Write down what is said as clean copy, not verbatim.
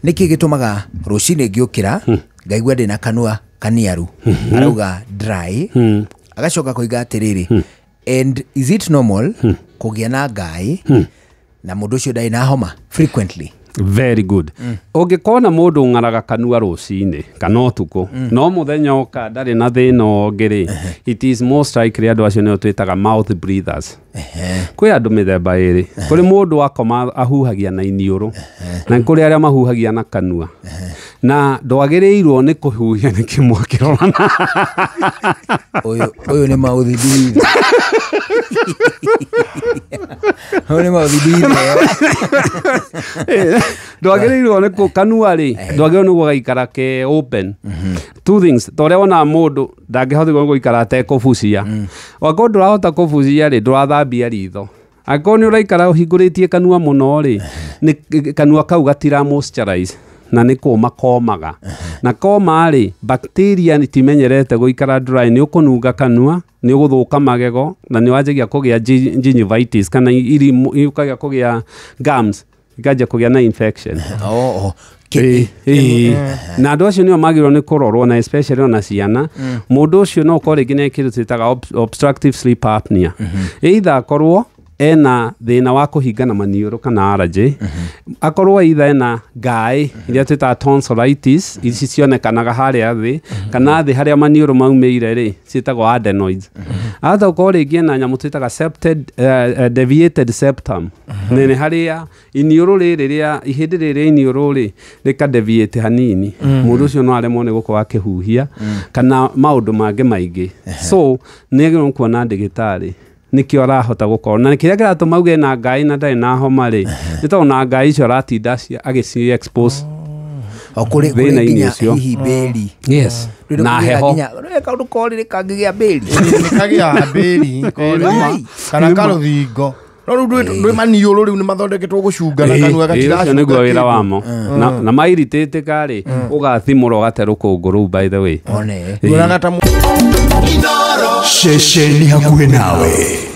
Nĩkĩ gĩtũmaga rũcinĩ ngĩũkĩra ngaigua ndĩna kanua kaniaru, arauga dry, agacoka koiga atĩrĩrĩ, and is it normal kũgĩa na ngaĩ na mũndũ ũcio ndarĩ na homa frequently? Very good. Ũngĩkona mũndũ ũng'araga kanua rũcinĩ kana ũtukũ, no mũthenya oka ndarĩ na thĩna ũngĩ rĩ, it is most likely andũ acio nĩo twĩtaga mouth breathers. Kwĩ andũ mĩthemba ĩrĩ. Kũrĩ mũndũ akoma ahuhagia na iniũrũ, na kũrĩ arĩa mahuhagia na kanua, na ndwagĩrĩirwo nĩ kũhuhia nĩ kĩmwe kĩrorana. Ũyũ nĩ mouth breather. Ũyũ nĩ mouth breather. Ndwagĩrĩirwo nĩ kanua rĩ, ndwagĩrĩirwo nĩ gũgaikara ke open. Two things, ta ũrĩa wonaga mũndũ ndangĩhota gũikara atekũbucia. Angĩkorwo ndũrahota kũbucia rĩ, ndũrathambia ritho. Angĩkorwo nĩ ũraikara ũhingũrĩtie kanua mũno rĩ, nĩ kanua kau gatira moisturize na nĩ kũma komaga. Na koma rĩ, bacteria itimenyerete gũikara dry, nĩ ũkũnunga kanua, nĩ ũgũthũka magego, na nĩ wanjagia kũgĩa gingivitis kana ũkagĩa kũgĩa gums, ikanjia kũgĩa na infection. Oh. Na andũ acio nĩo magĩrĩirwo nĩ kũrorwo, na especially ona ciana. Mũndũ ũcio no ũkorwo rĩngĩ nĩ kĩndũ twĩtaga obstructive sleep apnea. Either akorwo ena thĩna wa kũhingana maniũrũ kana allergy, akorwo either ena ngaĩ iria twĩtaga tonsillitis, ici cionekanaga harĩa thĩ, kana thĩ harĩa maniũrũ maumĩire rĩ, ciĩtagwo adenoids. Ahota gũkorwo rĩngĩ ena nyamũ twĩtaga deviated septum, nĩ harĩa iniũrũ rĩrĩ rĩa ihĩndĩ rĩrĩ rĩa iniũrũ rĩ rĩka deviate hanini, mũndũ ũcio no aremwo nĩ gũkorwo akĩhuhia kana maũndũ mangĩ maingĩ. So nĩ agĩrĩirwo kuona ndagĩtarĩ nĩkĩo arahota gũkorwo na kĩrĩa kĩratũma auge na ngai na ndarĩ na homa rĩ, nĩ tondũ na ngai icio aratinda agĩci expose O kũrĩ thĩna-inĩ nginya ũcio. hihi mbĩri. Yes. Rĩrĩ Na kũgĩa heho. nginya, rĩrĩ kaũndũ korĩrĩ kangĩgĩa mbĩri. Nĩ kagĩa mbĩri, korĩma, kana karũthingo. No rĩu ndwĩ maniũrũ rĩu nĩ mathondeketwo gũcunga na kanua Ũcio gatiracunga nĩguo wĩra kĩndũ. wamo. Na mairitĩtĩka rĩ, ũgathimũra ũgate rũkũngũ rũu, by the way. One. Nduonaga ta Ceceni hakuhĩ nawe.